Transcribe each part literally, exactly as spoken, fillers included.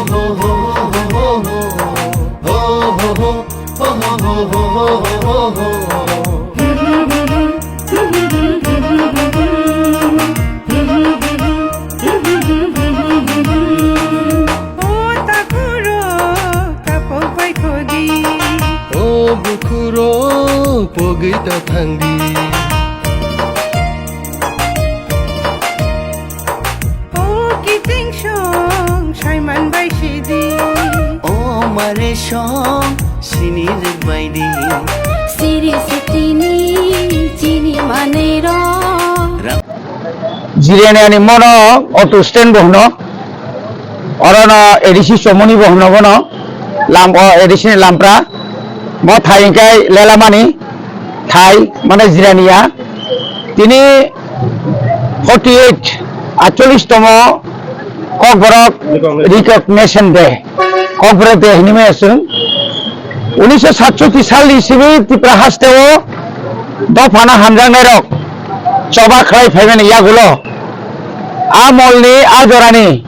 O takuro, kapok bai khodi. O bukhuro, pogwi ta thangdi. O kiting song, saiman bai sidi. O mare song, sini rek bai di. Siri sitini, chini manero. Jirani ani mono auto stand bo hwno. Orono A D C Chomoni bo hwno bono. Lam, o A D C ni lampra. Mo thai hwnkhe lelamani thai, mane jiraniya. Tini forty eight, atchollish tomo Kokborok Recognition Day. Kokborok Day hinwi maya chwng. Unisho satchoti salni simi Tripura hasteo dophano hamjaknairok choba khlai phaimani yagulo a molni a jorani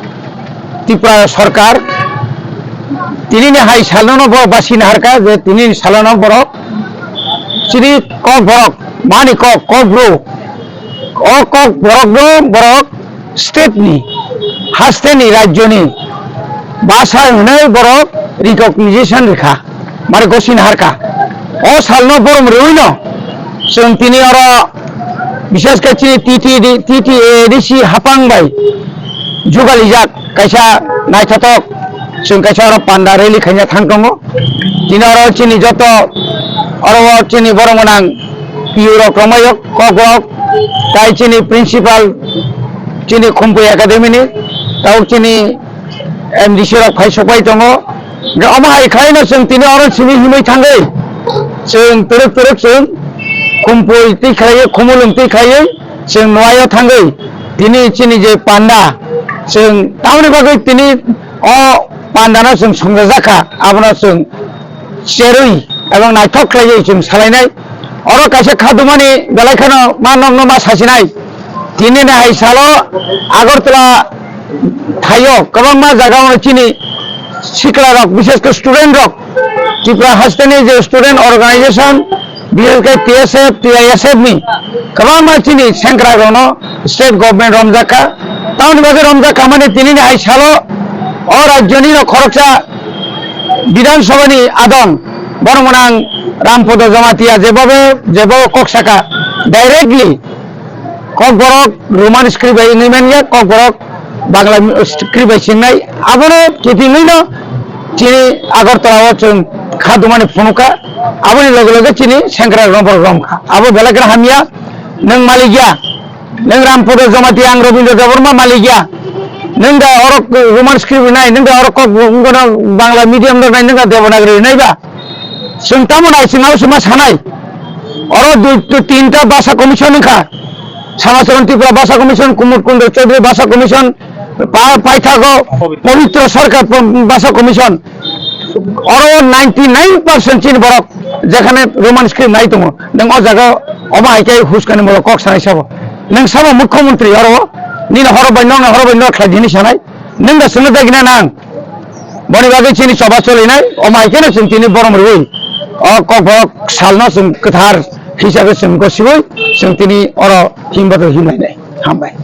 Tripura sorkar tinini hai salono borok basi naharkha je tinini salono borok chini Kokborok, mani Kok, Kokbru, o Kokborokno borok state ni, hasteni, rajyoni basa hwnwi borok recognition rikha, mane gosini harkha. O salno borom rwino chwng tini oro, bishes khe chini T T D, T T A D C hapang bai jugalijak kaisa naithotok, chwng kaisa oro panda rally khaina thang tongo. Tini oro chini joto, oro o chini borok gwnang P U rok romai yok, kok rok, tai chini principal, chini Khumpui Academy ni, tabuk chini M D C rok phai sokpai tongo. Hwnkhe omo hai khlaino chwng tini oro simi himwi thangwi, chwng twrwk twrwk chwng Khumpui twi khlaiwi, Khumulwng twi khlaiwi chwng nuaio thangwi, tini chini je panda, chwng tamoni bagwi tini o pandano chwng songjajakha, abono chwng cherwi ebong naithok khlaiwi chwng salainai. Oro kaisa khadumani belai kheno ma nokno ma sasinai. Tinini hai salo Agartala thaio kwbangma jagao chini sikla rok, bishes khe student rok, Tripura hasteni je student organization, bishes khe T S F, T I S F ni kwbangma chini sengkrak rokno state government romjakha. Tamoni bagwi romjakha mani tinini hai salo o rajyoni no khoroksa Bidhan Sabha ni adong, borok mwnang Rampodo Jamatia jebobo, jebobo kok saka directly Kokborok Roman script bai wngwi manya, Kokborok Bangla script bai swngnai, abono kitingwino chini Agartala o chwng kha dumani phunukha, aboni loge loge chini sengkrak romborok romkha, abo belai kheno hamya, nwng malik ya. Nwng Rampodo Jamatia, ang Robindra Debbarma malik ya. Nwng da oro Roman script rwnai, nwng da oro kok wngkano Bangla medium rwnai, nwng da Devanagari rwnai ba? Chwng tamo nai, chwng abo se ma sanai. Oro dui, dui, tinta bhasha commission wngkha. Samacharan Tripura Bhasha Commission, Kumud Kundra Chaudhary Bhasha Commission, pa-, paithago Pabitra Sarkar pa-, Bhasha Commission. Oro ninety nine percent chini borok jekhane Roman script nai tongo. Nwng o jaga omo hai khe huskani molo kok sanai sabo. Nwng sabo mukhyamantri oro nini horo bai nokni horo bai nok khlai dini sanai. Nwng da swngo dagina nang. Boni bagwi chini choba cholinai, omo hai kheno chwng tini borom rwi. O Kokborok salno chwng kwthar hisabe chwng gosiwi chwng tini oro himbato himlainai. Hambai.